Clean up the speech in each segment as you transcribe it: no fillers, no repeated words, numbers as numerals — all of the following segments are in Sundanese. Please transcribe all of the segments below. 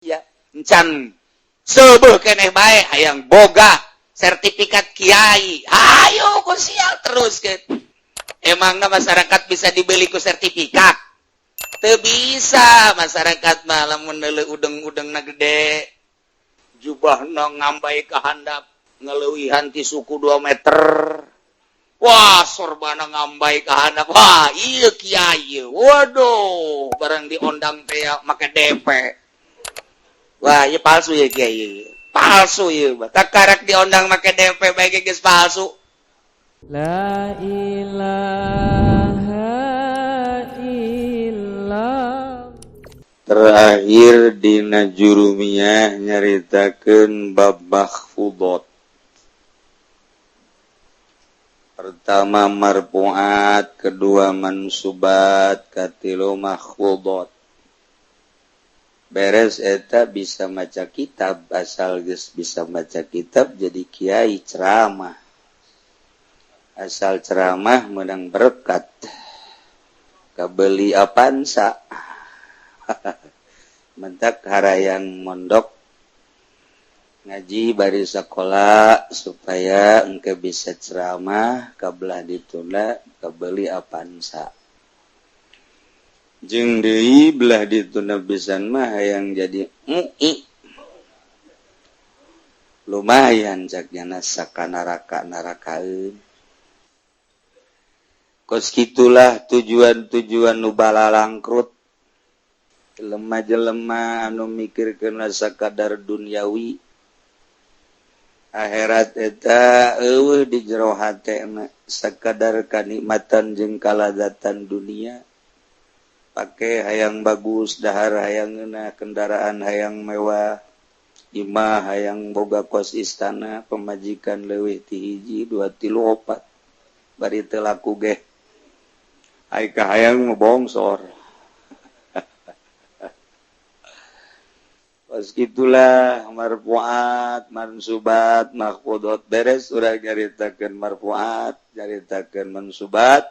Ya, encan seubeuh keneh bae hayang boga sertifikat kiai. Ayo ku sial terus ke. Emangna masyarakat bisa dibeli ku sertifikat? Teu bisa. Masyarakat mah lamun neuleuh udeng-udengna gede, jubahna ngambay ka handap, ngeleuwihan ti suku 2 meter. Wah, sorbana ngambay ka handap. Wah, iya kiai. Waduh, barang diondang teh ya make DP. Wah, iya palsu ya kiai. Palsu ya. Takarak diondang make DP bae geus palsu. La ilaha illallah. Terakhir dina Jurumiyah nyaritakeun bab makhfudhat. Pertama marfuat, kedua mansubat, katilu makhfudhat. Beres eta bisa maca kitab, asal geus bisa maca kitab jadi kiai ceramah. Asal ceramah menang berkat. Kabeli Avanza. Mentak harayang mondok ngaji bari sekolah supaya engke bisa ceramah, kabelah ditunda kabeli Avanza. Jeung deui belah ditunda pisan mah hayang jadi MUI. Lumayan cak nyana sakanaraka narakaeun. Kos kitulah tujuan-tujuan nu balalangkrut. Jelema-jelema anu mikirkeun sakadar duniawi, akhirat eta euweuh di jero hatena, sakadar kanikmatan jeung kalazatan dunia. Pake hayang bagus, dahar hayang ngeunah, kendaraan hayang mewah, imah hayang boga kos istana, pemajikan leuwih ti hiji, dua, tilu, opat, bari teu laku ge ai kahayang mah bongsor. Pas gitulah marfuat, mansubat, makhfudhat beres. Urang nyaritakeun marfuat, nyaritakeun mansubat,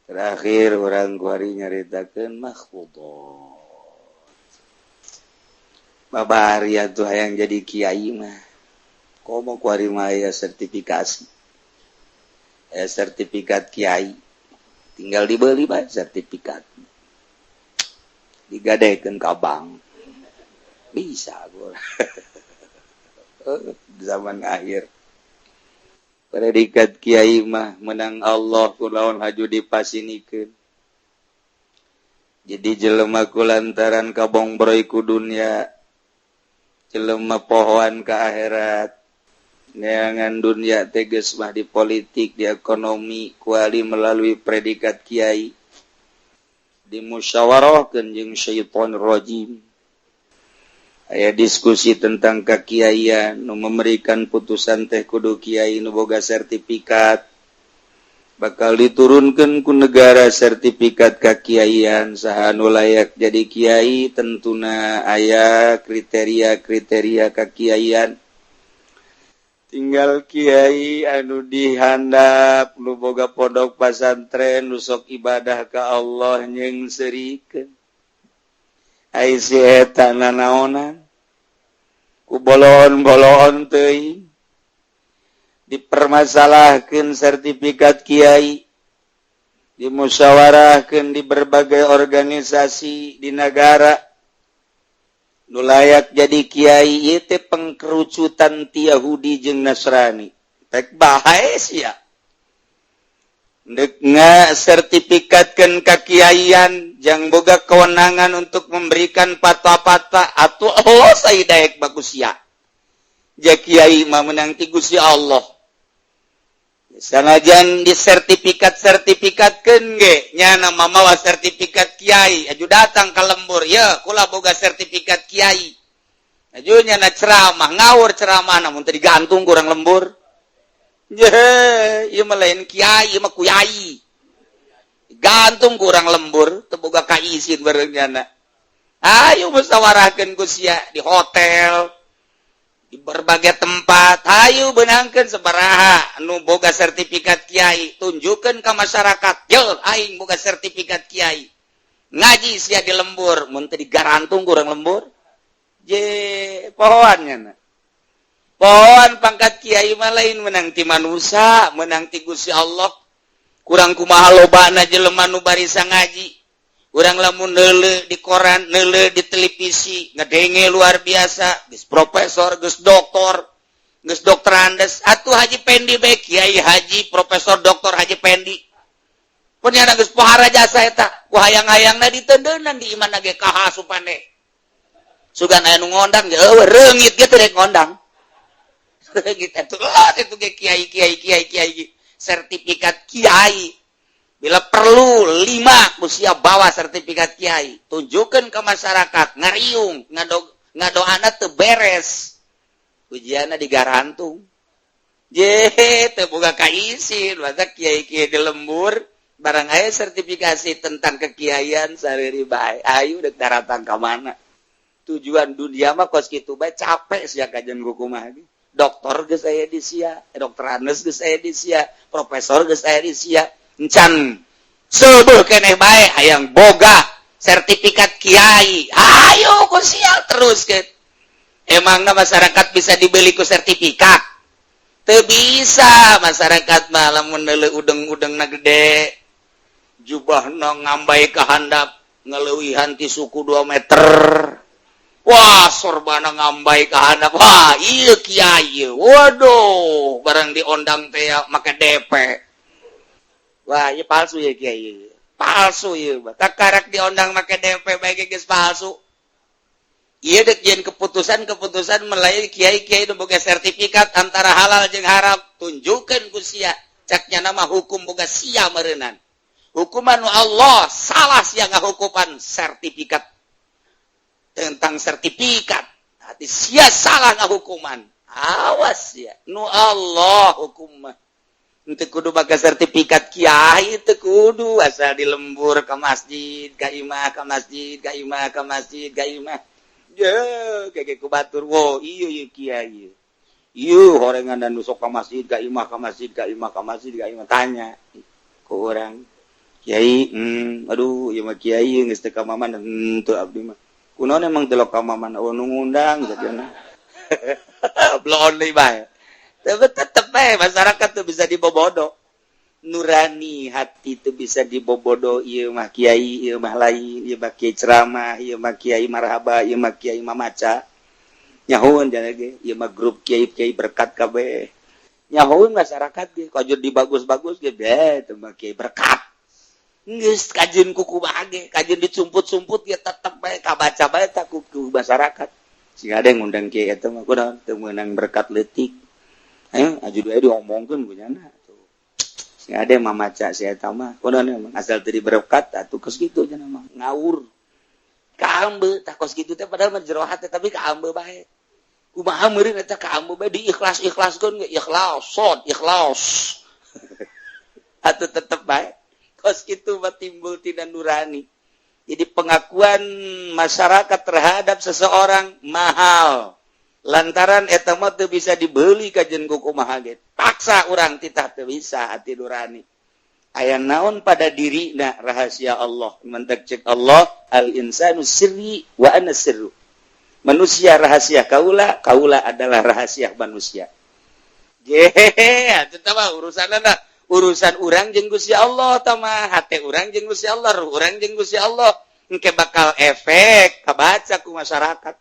terakhir urang kuari nyaritakeun makhfudhat. Babari atuh hayang jadi kiai mah, komo kuari mah aya sertifikasi, aya sertifikat kiai, tinggal dibeli bae sertifikat, digadekeun ka bank bisa gua. Zaman akhir predikat kiai mah menang Allah kulawan haju dipasinikeun. Jadi jelema kulantaran kabongbroy ku dunya, jelema pohoan ke akhirat, neangan dunia teges mah di politik, di ekonomi, kuali melalui predikat kiai, dimusyawarahkeun jeung syaitan rajim. Aya diskusi tentang kekiaian, nu memberikan putusan teh kudu kiai nu boga sertifikat. Bakal diturunkan ku negara sertifikat kekiaian, saha nu layak jadi kiai, tentuna aya kriteria-kriteria kekiaian. Tinggal kiai anu dihandap, nu boga pondok pasantren, nu sok ibadah ka Allah nyeungseurikeun. Ai si eta nanaonan ku bolon-bolon teuing dipermasalahkeun sertifikat kiai, dimusyawarahkeun di berbagai organisasi di negara, nu layak jadi kiai ieu teh pengkerucutan ti Yahudi jeung Nasrani. Pek bae sia dek sertifikatkan kekiaian jang boga kewenangan untuk memberikan fatwa-fatwa atau Allah saya daek bagus ya. Ja kiai mah menang ti Gusti Allah. Sanajan disertifikat sertifikatkeun ge nyana mamawa sertifikat kiai, aju datang ke lembur ya, kula boga sertifikat kiai. Aju nyana ceramah ngawur ceramah, namun teu digantung kurang lembur. Ye, ieu mah lain kiai, ieu mah kuyai. Gantung kurang lembur, teu boga kaisin bareng nyana. Ayo musyawarahkeun ku sia di hotel, di berbagai tempat. Ayo benangkeun sabaraha nu boga sertifikat kiai, tunjukkeun ka masyarakat. Yo, aing boga sertifikat kiai. Ngaji sia di lembur, mun teu digarantung kurang lembur. Je pohoannya, pohoan pangkat kiai mah lain menang ti manusia, menang ti Gusti Allah. Kurang kumaha lobana jelema nu barisa ngaji. Urang lamun neuleu di koran, neuleu di televisi, ngedenge luar biasa, geus profesor, geus doktor, geus doktorandes. Atuh Haji Pendi bae, Kiai Haji Profesor Doktor Haji Pendi. Pun nyana geus pohara jasa eta, ku hayang-hayangna diteundeunan di imahna ge kaha supane. Sugan aya nu ngondang ge eueuh, reungit ge teu rek ngondang. Reungit atuh, oh, itu ge kiai kiai kiai kiai sertifikat kiai. Bila perlu lima usia bawa sertifikat kiai, tunjukkan ke masyarakat, ngariung ngado ngadoana teu beres, ujianna digarantung. Je teu boga kaisin, masa kiai kiai di lembur barang aya sertifikasi tentang kekiaian sariri bae. Ayo dek daratang ka mana tujuan dunia mah kos kitu bae, capek sia kajian kumaha ge. Doktor geus aya di sia, doktorandes geus aya di sia, profesor geus aya di sia, encan seubeuh keneh bae hayang boga sertifikat kiai. Ayo ku sial terus ke. Emangna masyarakat bisa dibeli ku sertifikat? Teu bisa. Masyarakat mah lamun neuleuh udeng-udengna gede, jubahna ngambay ka handap, ngaleuwihan ti suku 2 meter. Wah, sorbana ngambay ka handap. Wah, iya kiai. Waduh, barang diondang teh ya make DP. Wah, iya palsu ya kiai. Palsu ya. Kakarak diondang make DP bae geus palsu. Iya dek jeung keputusan-keputusan melalui kiai-kiai nu boga sertifikat antara halal jeung haram, tunjukkeun ku sia. Caknya nama hukum boga sia meureunan. Hukuman nu Allah salah sia ngahukuman sertifikat tentang sertifikat. Hati sia salah ngahukuman. Awas ya, nu Allah hukum mah. Teu kudu make sertifikat kiai, teu kudu, asal di lembur ke masjid, ka imah, ka masjid, ka imah, ka masjid, ka imah. Ye, kayak ku batur, wo, iya iya kiai. Iya, horengan dan nusok ka masjid, ka imah, ka masjid, ka imah, ka masjid, ka imah, tanya ku urang. Kiai, aduh, ieu mah kiai geus teu ka mamana, teu abdi mah. Kunaon emang teu ka mamana? Oh, nu ngundang sakieu. Belum deui bae. Tapi tetep bae masyarakat tuh bisa dibobodo. Nurani hati itu bisa dibobodo, ieu mah kiai, ieu mah lain, ieu mah kiai ceramah, ieu mah kiai marhaba, ieu mah kiai mamaca. Nyahoeun jangan ge, ieu mah grup kiai-kiai berkat kabeh. Nyahoeun masyarakat ge, kajur dibagus-bagus ge, beh, teu mah kiai berkat. Geus kajeun ku kumaha ge, kajeun dicumput-sumput ge tetep bae kabaca bae tak ku masyarakat. Sing ada yang ngundang kiai eta mah kunaon teu meunang berkat leutik. Ayo aju deui diomongkeun ku nyana. Sing ada yang mamaca si eta mah kunaon emang asal teu diberkat atuh kos kitu cenah mah ngawur. Kaambe tah kos kitu teh, padahal mah jero hate, tapi kaambe bae. Kumaha meureun eta kaambe bae, diikhlas-ikhlaskeun ge, ikhlas, sod, ikhlas. Atuh tetep bae kos kitu mah timbul tina nurani. Jadi pengakuan masyarakat terhadap seseorang mahal. Lantaran eta mah teu bisa dibeli kajen ku kumaha ge. Paksa urang titah teu bisa hati nurani. Aya naon pada diri na rahasia Allah. Mentek cek Allah, al insanu sirri wa ana sirru. Manusia rahasia kaula, kaula adalah rahasia manusia. Jehehe, atuh mah urusanna urusan urang jeung Gusti Allah tah mah, hate urang jeung Gusti Allah, ruh urang jeung Gusti Allah. Engke bakal efek kabaca ku masyarakat.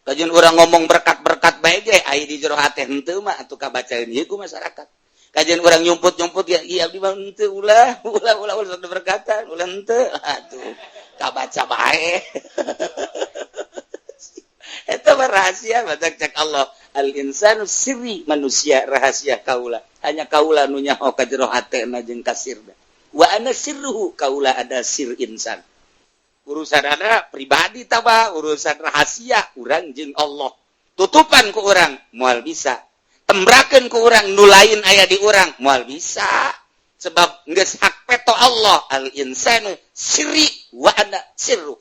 Kajeun urang ngomong berkat-berkat bae ge, ai di jero hate henteu mah atuh kabacaeun ieu ku masyarakat. Kajeun urang nyumput-nyumput ya, iya abdi mah henteu, ulah ulah ulah ulah sok berkatan, ulah henteu, atuh kabaca bae. Eta mah rahasia, baca cek Allah, al insanu sirri, manusia rahasia kaula, hanya kaula nu nyaho ka jero hatena jeung kasirna. Wa ana sirruhu, kaula ada sir insan. Urusan ada pribadi taba, urusan rahasia urang jeung Allah, tutupan ku urang moal bisa, tembrakeun ku urang nu lain aya di urang moal bisa, sebab geus hak peto Allah, al insanu sirri wa ana sirru.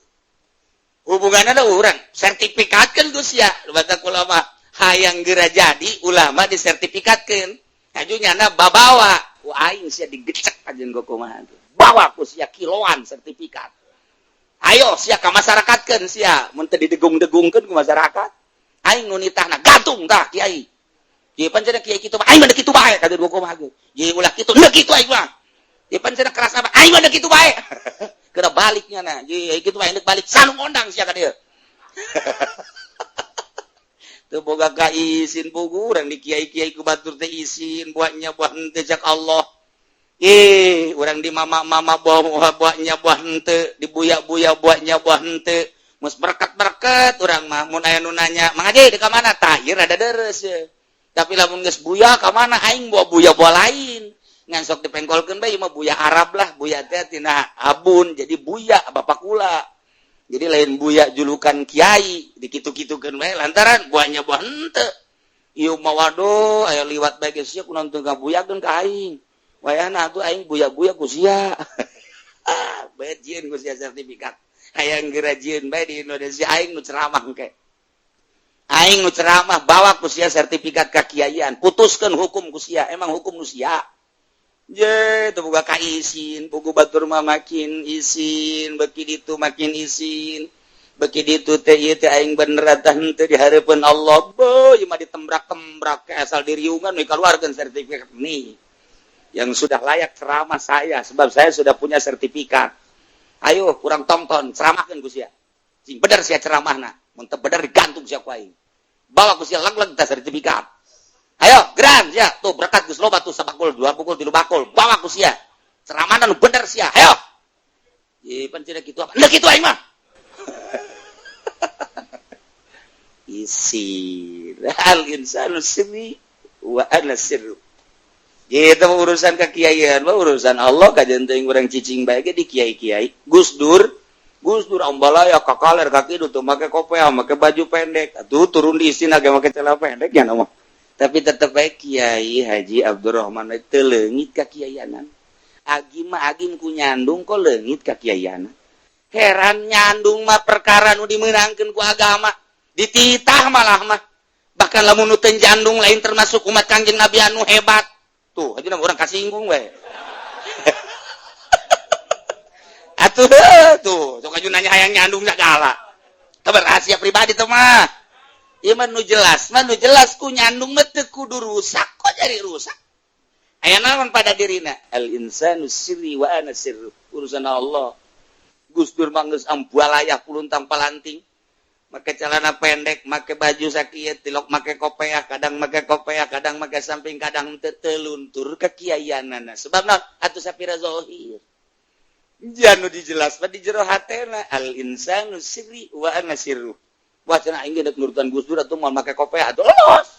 Hubungan ada orang sertifikatkan Gus ya, baca ulama hayang gera jadi ulama disertifikatkan, kaju nyana babawa ku aing sia digecek aja kumaha, bawa ku sia kiloan sertifikat. Ayo sia ka masyarakatkeun sia, mun teu didegung-degungkeun ku masyarakat. Aing nu nitahna gantung tah kiai. Ieu pan cenah kiai kitu mah aing mah kitu bae ka dua kumaha ge. Ieu ulah kitu, henteu kitu aing mah. Ieu pan cenah keras apa aing mah kitu bae. Kena baliknya na. Ieu kitu bae balik salung ondang sia ka dieu. Teu boga ka isin pugu urang di kiai-kiai ku batur teh isin buatnya buah henteu cak Allah. Ih, urang di mama-mama buah buahnya buah henteu, di buya-buya buahnya buah henteu. Mus berkat-berkat urang mah mun aya nu nanya, "Mang Haji di ka mana?" Tah, ieu rada deres ye. Tapi lamun geus buya ka mana aing bawa buya buah lain. Ngan sok dipengkolkeun bae mah buya Arab lah, buya teh tina abun jadi buya bapak kula. Jadi lain buya julukan kiai dikitu-kitukeun bae lantaran buahnya buah henteu. Ieu mah waduh aya liwat bae geus sia kunaon teu ngabuyakeun ka aing. Wayahna atuh aing buya-buya ku sia. Ah, bae jieun ku sia sertifikat. Hayang geura jieun bae di Indonesia aing nu ceramah engke. Aing nu ceramah bawa ku sia sertifikat kakiaian, putuskeun hukum ku sia, emang hukum nu sia. Je, teu boga kaisin, pugu batur mah makin isin, beki ditu makin isin. Beki ditu teh ieu teh aing bener tah henteu di hareupeun Allah. Beuh, ieu mah ditembrak-tembrak ke asal diriungan we kaluarkeun sertifikat nih. Yang sudah layak ceramah saya sebab saya sudah punya sertifikat. Ayo kurang tonton, ceramahkeun ku sia. Sing bener sia ceramahna, mun teu bener digantung sia ku aing. Bawa ku sia leg-leg tah sertifikat. Ayo, geran sia. Tuh berkat geus loba tuh sabakul, dua pukul, tilu bakul. Bawa ku sia. Ceramahna nu bener sia. Ayo. Ieu pan cenah kitu apa? Henteu kitu aing mah. Isi al insanu sirri wa ana sirru. Gitu urusan kekiaian mah urusan Allah kajian teuing urang cicing bae ge di kiai-kiai. Gus Dur, Gus Dur ambalaya kakaler kaki tuh make kopiah, make baju pendek. Atuh turun di istina ge make celana pendek nya mah. Tapi tetep bae Kiai Haji Abdurrahman teu leungit ka kiaianan. Agim mah agim ku nyandung kok leungit ka kiaianan. Heran nyandung mah perkara nu dimeunangkeun ku agama. Dititah malah mah. Bahkan lamun nu teu nyandung lain termasuk umat Kangjeng Nabi anu hebat. Tuh, aja orang kasinggung we. Atuh tuh, sok aju nanya hayang nyandung segala. Teu rahasia pribadi tuh mah. Ieu mah nu jelas ku nyandung mah teu kudu rusak, kok jadi rusak? Aya naon pada dirina? Al insanu sirri wa ana sirru. Urusan Allah. Gus Dur mah geus ambualayah puluntang palanting. Make celana pendek, make baju sakieu, tilok make kopeah, kadang make kopeah, kadang make samping, kadang teu luntur kekiaianana. Sebab naon? Atuh sapira zahir. Janu dijelas mah di jero hatena al insanu sirri wa ana sirru. Wah cenah aing ge deuk nurutan Gus Dur atuh moal make kopeah atuh los.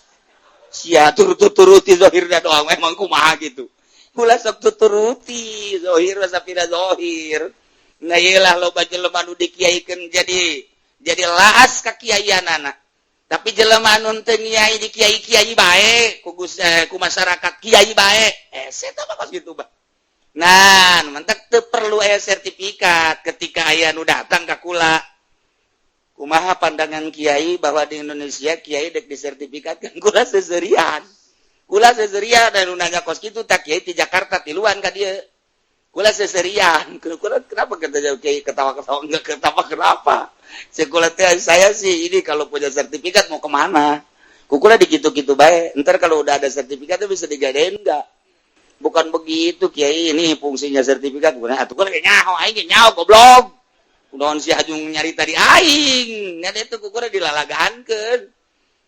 Sia turut-turuti zahirna doang emang kumaha gitu. Ulah sok tuturuti zahir wa sapira zahir. Nah ieu lah loba jelema nu dikiaikeun jadi laas ka kiaianana. Tapi jelema anu teu kiai di kiai-kiai bae ku Gus ku masyarakat kiai bae. Eta mah kos kitu bah. Nah, mantak teu perlu aya sertifikat ketika aya nu datang ka kula. Kumaha pandangan kiai bahwa di Indonesia kiai dek disertifikatkan kula seserian. Kula seserian dan nu nanya kos kitu tak kiai di Jakarta tiluan ka dieu. Kula seserian. Kula kenapa kata kiai ketawa-ketawa enggak ketawa kenapa? Sekolah teh saya sih ini kalau punya sertifikat mau kemana? Kukula dikitu-kitu bae. Ntar kalau udah ada sertifikat tuh bisa digadein enggak? Bukan begitu kiai, ini fungsinya sertifikat. Bukan atuh kula nyaho aing nyaho goblok. Kunaon si hajung nyari tadi aing. Nya itu kukula dilalagaankeun.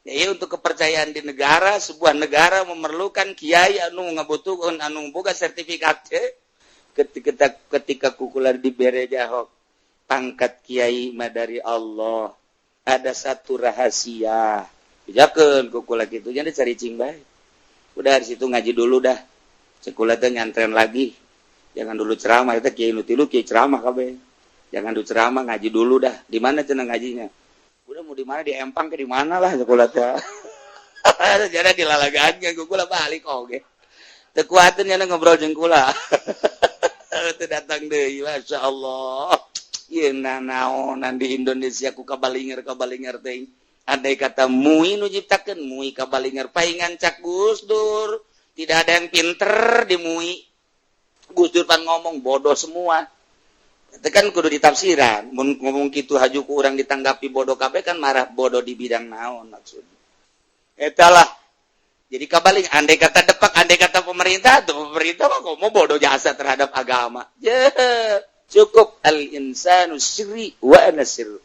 Ya untuk kepercayaan di negara, sebuah negara memerlukan kiai anu ngabutuhkeun anu boga sertifikat. Ketika kukula dibere jahok pangkat kiai mah dari Allah. Ada satu rahasia. Bejakeun kukula kitu nya cari cing bae. Udah di situ ngaji dulu dah. Sekolah teh nyantren lagi. Jangan dulu ceramah eta kiai nu tilu kiai ceramah kabeh. Jangan dulu ceramah ngaji dulu dah. Di mana cenah ngajinya? Udah mau di mana di Empang ke di mana lah sekolah teh. Jadi dilalagaan kukula balik oge. Teu kuateun nya ngobrol jeung kula. Teu datang deui masyaallah. Ieu nanaonan di Indonesia ku kabalinger-kabalinger teh. Andai kata MUI nu nyiptakeun MUI kabalinger paingan cak Gus Dur. Tidak ada yang pinter di MUI. Gus Dur pan ngomong bodoh semua. Itu kan kudu ditafsiran. Mun ngomong kitu haju ku urang ditanggapi bodoh kabeh kan marah, bodoh di bidang naon maksud. Eta lah. Jadi kabalik, andai kata depak, andai kata pemerintah, tuh pemerintah mah ngomong bodoh jasa terhadap agama. Je, cukup al insanu sirri wa ana sirru.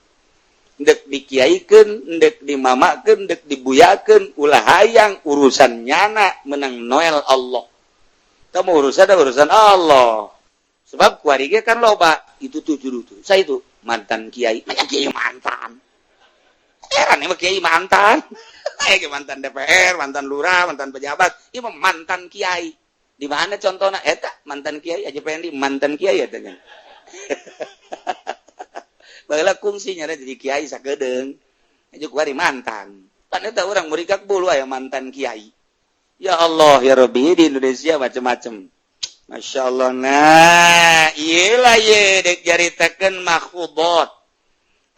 Ndek dikiaikeun, ndek dimamakeun, ndek dibuyakeun, ulah hayang urusan nyana menang noel Allah. Kamu urusan urusan Allah. Sebab kuari ge kan loba itu tuh juru tuh. Saya itu mantan kiai, banyak kiai mantan. Heran emang kiai mantan. Kayak mantan DPR, mantan lurah, mantan pejabat, ieu mah mantan kiai. Di mana contohnya? Eta mantan kiai aja pengen di mantan kiai eta kan. Baheula kungsinya jadi kiai sakedeung. Aja kuari mantan. Pan eta urang murikak bulu aya mantan kiai. Ya Allah ya Rabbi, di Indonesia macam-macam. Masya Allah. Nah, iyalah ye dek jaritakeun makhfudhat.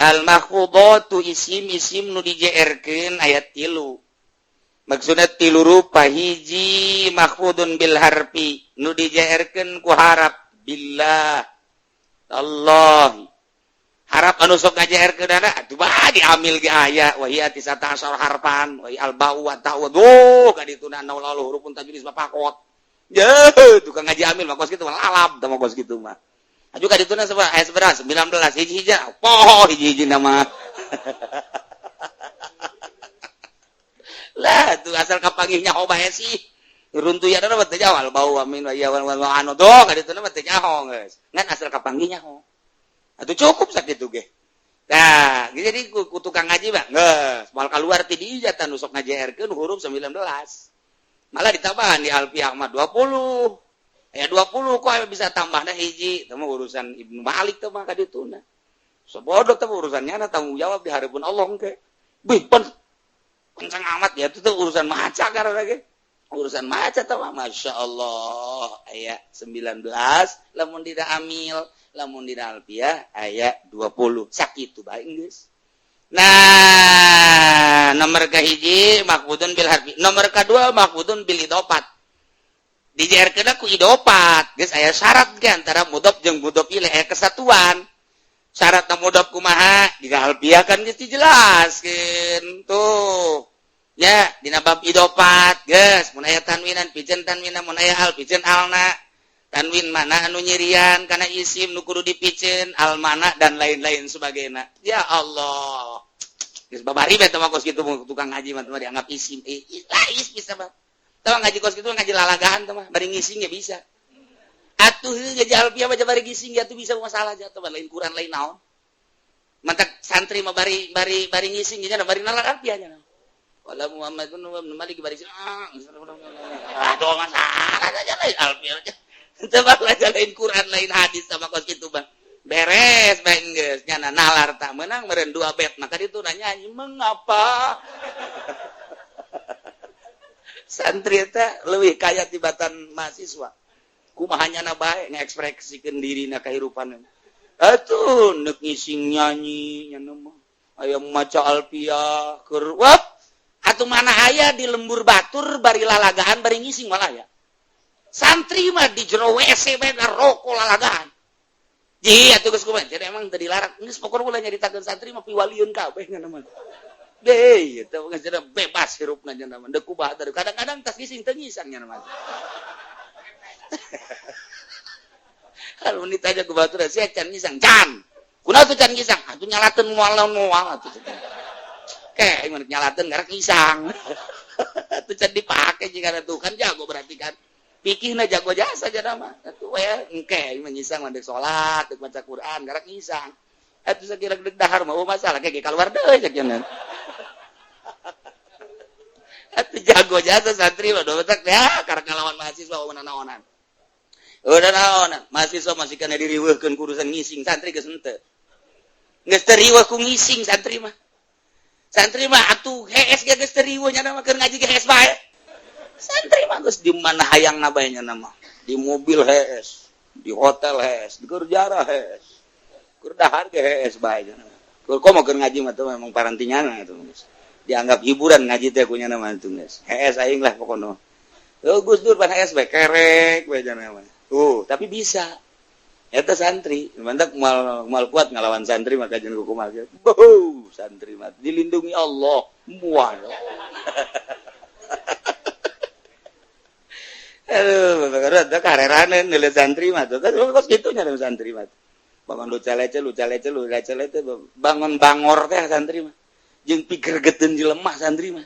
Al makhfudhatu isim-isim nu dijeerkeun ayat 3. Maksudnya tilu rupa, hiji makhfudun bil harfi nu dijeerkeun ku harap billah Allah. Harap anu sok ngajeerkeun atuh bah diamil ge aya wa hiya tisata asyara harfan wa al ba'u wa ta'u duh ka dituna lalu hurufun tajwid bapakot. Ye, tukang ngaji amil mah kos kitu mah lalap tah mah kos kitu mah. Aju ka dituna sabaraha? Aya sabaraha? 19 hiji-hiji. Poho hiji-hiji nama. Lah tuh asal kapanggihnya nyaho bae sih. Runtuh ya mah teu jauh al bau amin wa ya wa wa anu tuh ka dituna mah teu nyaho geus. Ngan asal kapanggih nyaho. Atuh cukup sakitu ge. Nah, jadi ku tukang ngaji mah geus moal kaluar ti dieu tah nu sok ngajeerkeun huruf 19. Malah ditambahan di Alfiah mah 20. Ya 20 kok bisa tambahna hiji, itu mah urusan Ibnu Malik teh mah ka dituna. Sobodoh teh urusannya na tanggung jawab di hadapan Allah engke. Bih, pon kencang amat ya itu tuh urusan maca karena ge. Urusan maca teh mah Masya Allah aya 19 lamun dina amil, lamun dina alfiah aya 20. Sakitu bae geus. Nah, nomor kahiji makhfudun bil harfi. Nomor kedua makhfudun bil idofat. Dijeerkeun ku idofat. Geus aya syarat ge antara mudhof jeung mudhof ilaih aya kesatuan. Syarat mudhof kumaha? Di alfiah kan geus dijelaskeun tuh. Ya, dina bab idofat geus mun aya tanwinan piceun tanwinna, mun aya al piceun alna. Tanwin mana anu nyirian kana isim nu kudu dipiceun, al mana dan lain-lain sebagainya. Ya Allah. Geus babari bae teh mah kos kitu tukang ngaji mah dianggap isim. Lah is bisa mah. Tah ngaji kos kitu ngaji lalagahan teh mah bari ngising ya bisa. Atuh ngaji alfiah mah bari ngising ya tuh bisa masalah aja tuh lain Quran lain naon. Mantak santri mah bari bari bari ngising nya bari nalar alfiah nya. Wala Muhammad bin Malik bari aduh masalah aja lain alfiah. Teu belajar lain Quran lain hadis sama kos kitu bang. Beres bae geus nyana nalar tak menang meureun dua bet maka itu nanya mengapa santri teh leuwih kaya tibatan mahasiswa. Kumaha nyana bae ngekspresikeun dirina kahirupan. Atuh neuk ngising nyanyi nya mah aya maca alfiah keur wah atuh mana aya di lembur batur bari lalagaan bari ngising malah ya. Santri mah di jero WC bae rokok lalagaan. Ji atuh geus kumaha jadi emang teu dilarang geus pokona ulah nyaritakeun santri mah piwalieun kabeh nya mah. Deh, eta geus bebas hirupna nya mah. Deuk kumaha kadang-kadang tas ngising teu ngisang nya mah. Kalau ditanya ku batur sia can ngisang can. Kunaon tuh can ngisang? Atuh nyalateun moal-moal atuh. Kayak mun nyalateun ngarak ngisang. Atuh can dipake jika tuh kan jago berarti kan. Pikirna jago jasa aja nama. Atuh we engke ngisang mah deuk salat, deuk maca Quran ngarak ngisang. Atuh sakira deuk dahar mah masalah kayak keluar deui cek nya. Atuh jago jasa santri mah dobetak ya karek ngalawan mahasiswa naonan. Udah naonan, mahasiswa masih kena diriweuhkeun ku urusan ngising, santri geus henteu. Geus teu riweuh ku ngising santri mah. Santri mah atuh hees ge geus teu riweuh nya mah keur ngaji ge hees bae. Santri mah geus di mana hayang bae nya mah. Di mobil hees, di hotel hees, di kerjara hees. Keur dahar ge hees bae nya mah. Keur komo keur ngaji mah tuh memang parantinyana atuh geus. Dianggap hiburan ngaji teh kunya mah atuh geus. Hees aing lah pokona. Oh, Gus Dur pan hees bae kerek bae nya mah. Tuh, tapi bisa. Eta santri, mantap mal mal kuat ngalawan santri maka jeung kumaha. Boh, santri mah dilindungi Allah. Mual. Aduh, rada kareraneun nilai santri mah tuh. Kan kos kitu nya santri mah. Bangun luca-lece, luca-lece, luca-lece, bangun bangor teh santri mah. Jeung pigergeteun jelema santri mah.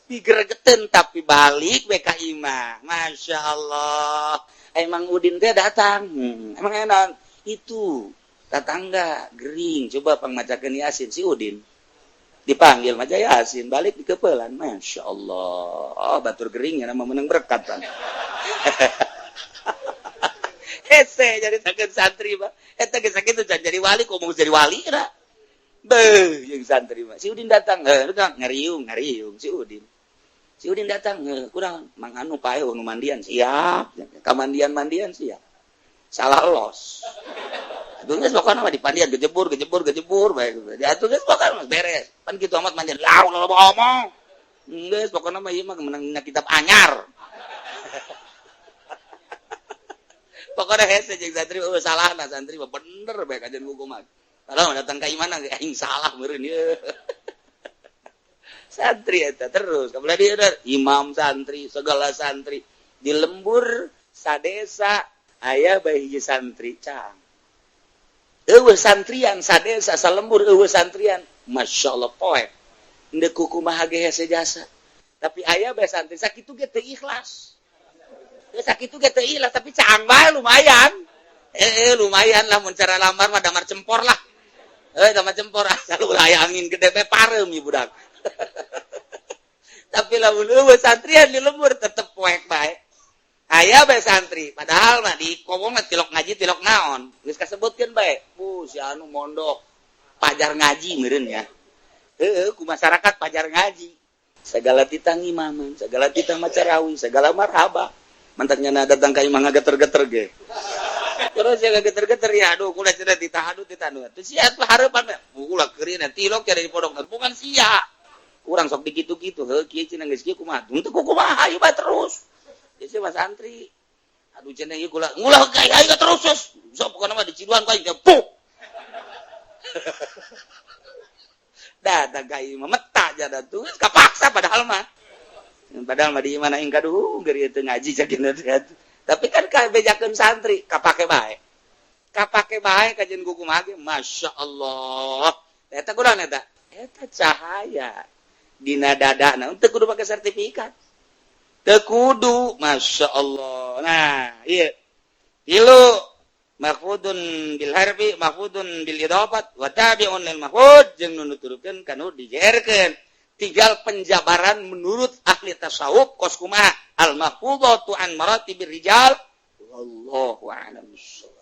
Pigergeteun tapi balik BKI mah. Masya Allah. Emang Udin teh datang. Emang enak itu tetangga gering coba pangmacakeun Yasin si Udin. Dipanggil maca Yasin balik di kepelan. Masya Allah. Oh, batur gering ya nama menang berkat pan. Hese jadi sakit santri mah. Eta geus sakitu jadi wali kok mau jadi wali da. Beuh jeung santri mah. Si Udin datang, heuh ngariung ngariung si Udin. Si Udin datang, kurang mang anu pae nu mandian siap, kamandian-mandian siap. Salah los. Atuh geus pokona mah dipandian gejebur gejebur gejebur bae. Atuh geus pokona mah beres. Pan kitu amat mandian. Lah ulah loba omong. Geus pokona mah ieu mah meunang kitab anyar. Pokona hese jeung santri eueuh salahna santri mah bener bae kajian buku mah. Padahal datang ka imana aing salah meureun ieu. Santri eta terus kemudian dia imam santri segala santri di lembur sadesa aya bae hiji santri cang eueuh santrian sadesa salembur eueuh santrian masyaallah poek ndek kumaha ge hese jasa tapi aya bae santri sakitu ge teu ikhlas sakitu ge teu ikhlas tapi cang bae lumayan lumayan lah mun cara lamar mah damar cempor lah damar cempor asal ulah aya angin gede bae pareum ieu budak. Tapi lamun eueuh santrian di lembur tetep poek bae. Aya bae santri, padahal mah di kobong mah tilok ngaji tilok naon. Geus kasebutkeun bae. Bu si anu mondok pajar ngaji meureun ya. Heueuh ku masyarakat pajar ngaji. Segala titang imaman, segala titang macarawi, segala marhaba. Mantaknya na datang ka imah ngageter-geter ge. Terus ya geter-geter ya aduh kula cenah ditahadu ditanu. Teu sia tuh hareupan ulah keurina tilok cari di pondok bukan sia. Kurang sok dikitu-kitu heuh kieu cenah geus kieu kumaha teu kumaha ieu mah terus geus mah santri aduh cenah ieu kula ngulah ka aing terus sok pokona mah diciduan ku aing teh puk datang ka ieu mah meta jada tuh geus kapaksa padahal mah di mana aing kaduh geus ieu teu ngaji cakeun tapi kan kabejakeun santri kapake bae kajian kumaha ge masyaallah eta kurang eta eta cahaya dina dadana teu kudu pake sertifikat teu kudu masya Allah. Nah ieu tilu mahfudun bil harfi mahfudun bil idafat wa tabi'un lil mahfud jeung nu nuturkeun kanu dijerkeun tinggal penjabaran menurut ahli tasawuf kos kumaha al mahfudatu an maratibir rijal wallahu a'lam bissawab.